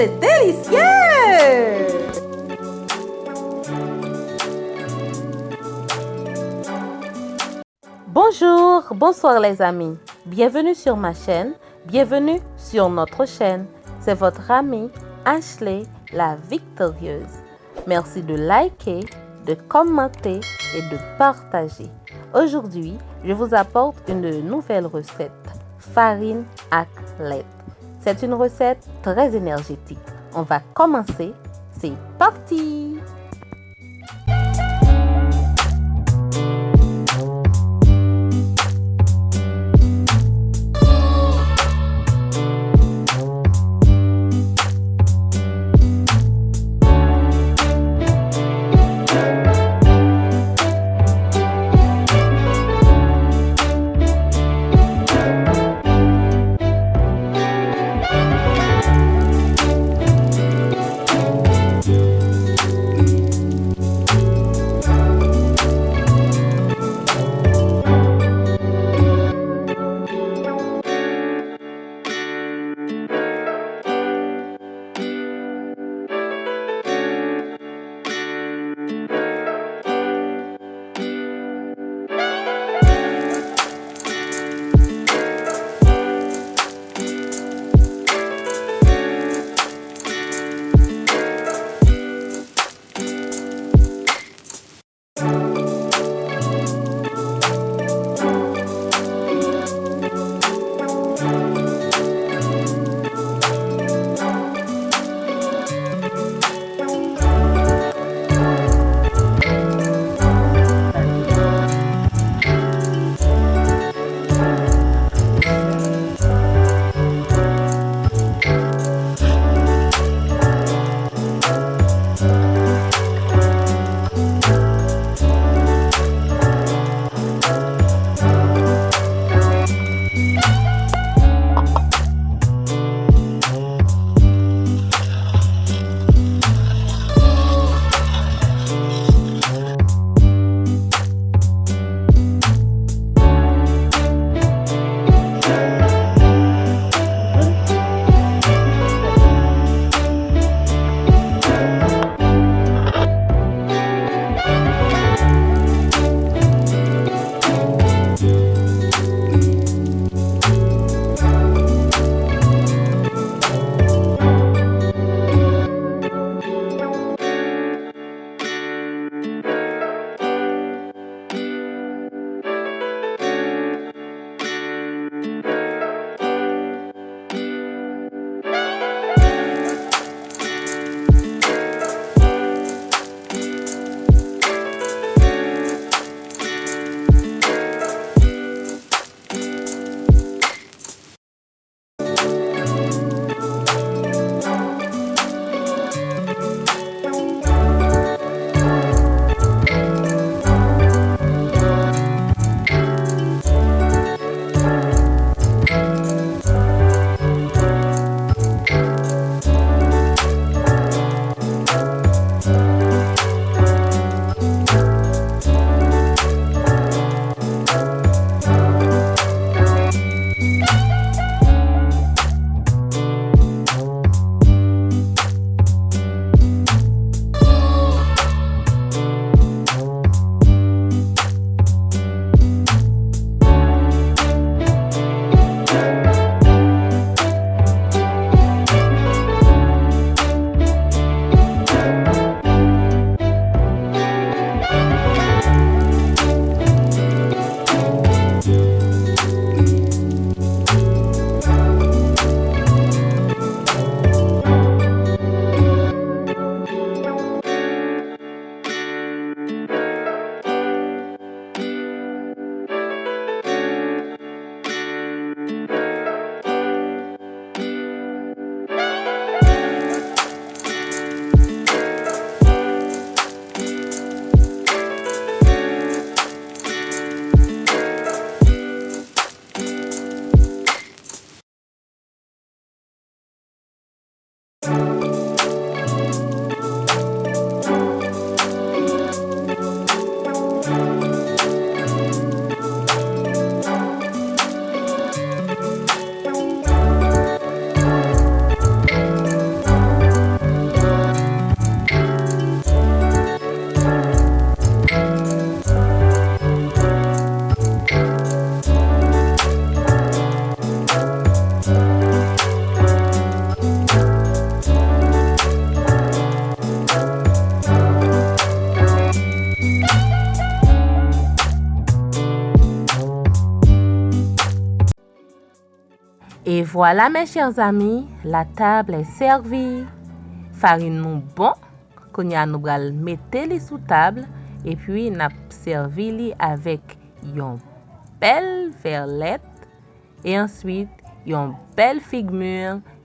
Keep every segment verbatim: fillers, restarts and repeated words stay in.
C'est délicieux! Bonjour, bonsoir les amis. Bienvenue sur ma chaîne, bienvenue sur notre chaîne. C'est votre amie Ashley, la victorieuse. Merci de liker, de commenter et de partager. Aujourd'hui, je vous apporte une nouvelle recette, farine ak lèt. C'est une recette très énergétique. On va commencer. C'est parti! Et voilà, mes chers amis, la table est servie. Farin nou bon. Kounye a nou pral mete li sou tab epi n ap sèvi li avèk yon bèl vè lèt e answit yon bèl fig mi.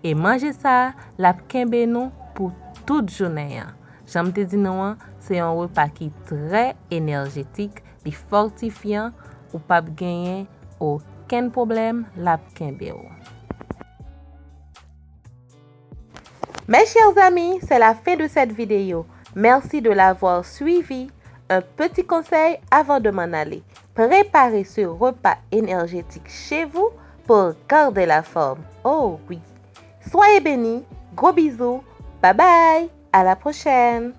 E manje sa a, l ap kenbe nou pou tout jounen an. Jan m te di nou an, se yon repa ki trè enèjetik, li fòtifyan, ou p ap genyen okenn pwoblèm, l ap kenbe w. Mes chers amis, c'est la fin de cette vidéo. Merci de l'avoir suivi. Un petit conseil avant de m'en aller. Préparez ce repas énergétique chez vous pour garder la forme. Oh oui. Soyez bénis. Gros bisous. Bye bye. À la prochaine.